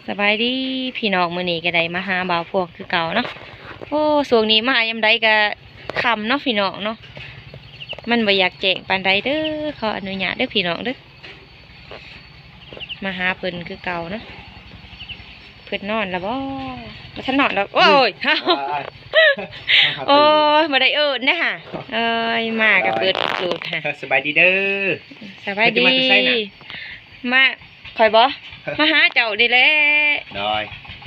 ສະບາຍດີພີ່ນ້ອງ ມື້ນີ້ກໍໄດ້ມາຫາບ່າວພວງຄືເກົ່າເນາະ. ໂອ້ ຊ່ວງນີ້ມາຍາມໃດກໍຄ່ຳເນາະພີ່ນ້ອງເນາະ ມັນບໍ່ຢາກແຈ້ງປານໃດເດີ. ຂໍອະນຸຍາດເດີພີ່ນ້ອງເດີ ມາຫາເພິ່ນຄືເກົ່າເນາະ. ເພິ່ນນອນແລ້ວບໍ່? ບໍ່ທັນນອນດອກ. ໂອ້ຍ ໂອ້ຍ ບໍ່ໄດ້ເອີ້ນເດ້ຫະ. ເອີຍ ມາກໍເປີດປະຕູຫະ. ສະບາຍດີເດີ. ສະບາຍດີ. ມາ ຂ້ອຍບໍ່? ມາຫາເຈົ້ານີ້ແຫຼະ. ໂດຍ.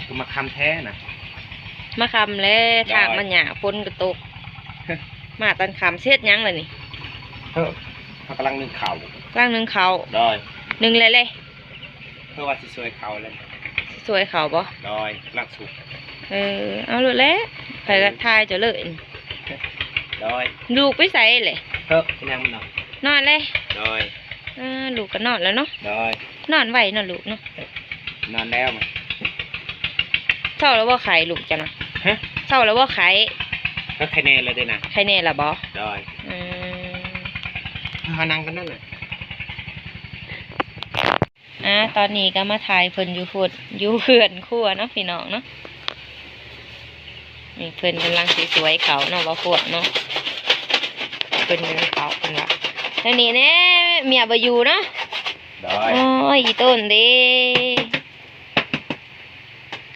ຄືມາຄ່ຳແທ້ນະ? ມາຄ່ຳແລ້ວ ໂດຍ ທາງມັນຍາກ ຝົນກໍຕົກ ມາຕອນຄ່ຳ. ເຮັດຫຍັງລະນີ້? ເອີ ເຮົາກຳລັງໜຶ້ງເຂົ້າ. ກຳລັງໜຶ້ງເຂົ້າ. ໂດຍ. ໜຶ້ງແລ້ວເດ້? ເພາະວ່າຊິຊ່ວຍເຂົ້າແລ້ວ. ຊິຊ່ວຍເຂົ້າບໍ່? ໂດຍ. ກຳລັງສຸກ. ເອີ ເອົາໂລດແຫຼະ ຂ້ອຍກໍ ເອີ ຖ່າຍເຈົ້າເລີຍ. ໂດຍ. ລູກໄປໃສແຫຼະ? ເອີ ຍັງມັນນອນ. ນອນເລີຍ? ໂດຍ. ເອີ ລູກກໍນອນແລ້ວເນາະ. ໂດຍ. ນອນໄວເນາະລູກເນາະ. ນອນແລ້ວ. ເຊົາແລ້ວບໍ່ໄຂ້ລູກເຈົ້ານະ? ຮະ? ເຊົາແລ້ວບໍ່ໄຂ້? ກໍໄຂ້ແນ່ແລ້ວເດ້ນະ. ໄຂ້ແນ່ແລ້ວບໍ່? ໂດຍ. ອືມ ເຮົານັ່ງກັນນັ້ນນະ. ອາ ຕອນນີ້ກໍມາຖ່າຍເພິ່ນຢູ່ພຸ້ນ ຢູ່ເຮືອນຄົວເນາະພີ່ນ້ອງເນາະ. ນີ້ເພິ່ນກຳລັງຊິສວຍເຂົ້າເນາະ ບ່າວພວງເນາະ. ເພິ່ນໜຶ້ງເຂົ້າເພິ່ນວ່າ. ທາງນີ້ແນ່ ເມຍບໍ່ຢູ່ເນາະ. ໂດຍ. ໂອ້ຍ ອີຕົ້ນເດ້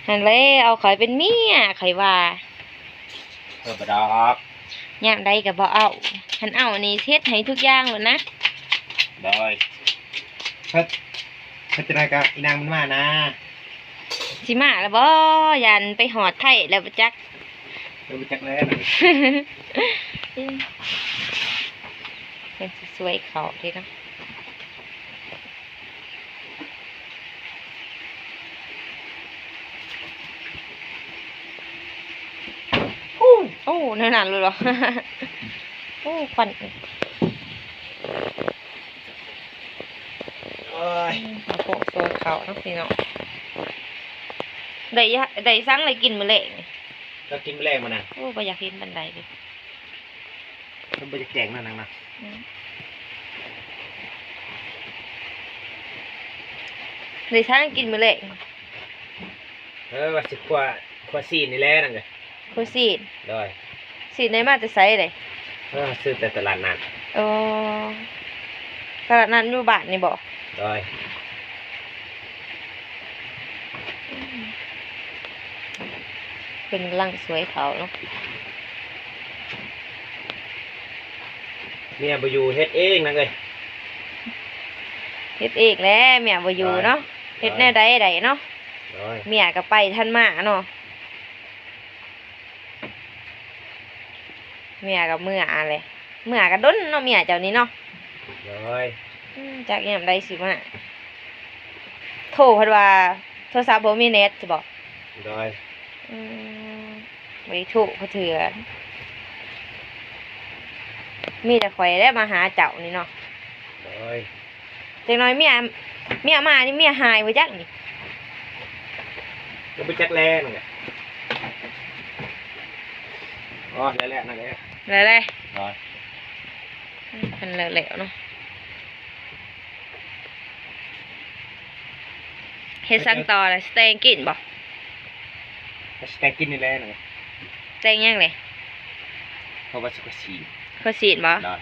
ຫັ້ນແຫຼະ ເອົາຂ້ອຍເປັນເມຍ ຂ້ອຍວ່າ. ເອີ ບໍ່ດອກ. ຍາມໃດກໍບໍ່ເອົາ ຄັນເອົານີ້ເຮັດໃຫ້ທຸກຢ່າງໂລດນະ. ໂດຍ. ເຮັດ ເຮັດຈັ່ງໃດກໍອີນາງມັນມານະ. ຊິມາແລ້ວບໍ່? ຢ້ານໄປຮອດໄທແລ້ວບໍ່ຈັກ. ເອີ ບໍ່ຈັກແລ້ວ. ເພິ່ນຊິສວຍເຂົ້າເດ້ເນາະ. ໂອ້ ແນວນັ້ນເລີຍເນາະ. ໂອ້ ຄວັນ ໂອ້ຍ ມາໂປະໂຊນເຂົ້າເນາະພີ່ນ້ອງ. ໄດ້ ໄດ້ສັງໄດ້ກິນມື້ແລງນີ້? ກໍກິນມື້ແລງມື້ນະ. ໂອ້ ບໍ່ຢາກເຫັນປານໃດເດ. ເພິ່ນບໍ່ຢາກແຈ້ງນະນາງນະ. ອືມ ໄດ້ສັງກິນມື້ແລງ? ເອີ ວ່າຊິຂົ້ວ ຂົ້ວຊີ້ນນີ້ແຫຼະນາງເອີຍ. ຂົ້ວຊີ້ນ? ໂດຍ. ຊີ້ນໄດ້ມາແຕ່ໃສເດ? ເອີ ຊື້ແຕ່ຕະຫຼາດນັດ. ໂອ້ ຕະຫຼາດນັດຢູ່ບ້ານນີ້ບໍ່? ໂດຍ. ເພິ່ນກຳລັງສວຍເຂົ້າເນາະ. ເມຍບໍ່ຢູ່ເຮັດເອງນາງເອີຍ. ເຮັດເອງແຫຼະ ເມຍບໍ່ຢູ່ເນາະ. ໂດຍ. ເຮັດແນວໃດໄດ້ເນາະ. ໂດຍ. ເມຍກໍໄປທັນມາເນາະ. ເມຍກໍເມືອແຫຼະ ເມືອກໍດົນເນາະ ເມຍເຈົ້ານີ້ເນາະ. ໂດຍ. ອືມ ຈັກຍາມໃດຊິມາ. ໂທເພິ່ນວ່າໂທລະສັບບໍ່ມີເນັດຊິບອກ. ໂດຍ. ອືມ ບໍ່ໄດ້ໂທເທື່ອ ມີແຕ່ຂ້ອຍແຫຼະມາຫາເຈົ້ານີ້ເນາະ. ໂດຍ. ຈັກໜ້ອຍເມຍ ເມຍມານີ້ເມຍຫາຍບໍ່ຈັກນີ້. ກໍບໍ່ຈັກແລ້ວນັ້ນແຫຼະ. ອໍ ແລ້ວໆ ນັ້ນແຫຼະ ແລ້ວໆ. ໂດຍ. ຄັນແລ້ວໆເນາະ ເຮັດສັງຕໍ່ລະ ຊິແຕ່ງກິນບໍ່? ກໍຊິແຕ່ງກິນນີ້ແຫຼະນະ. ແຕ່ງຫຍັງເດ? ເພາະວ່າຊິຂ້ອຍຊີ້ນ. ຂ້ອຍຊີ້ນບໍ່? ໂດຍ.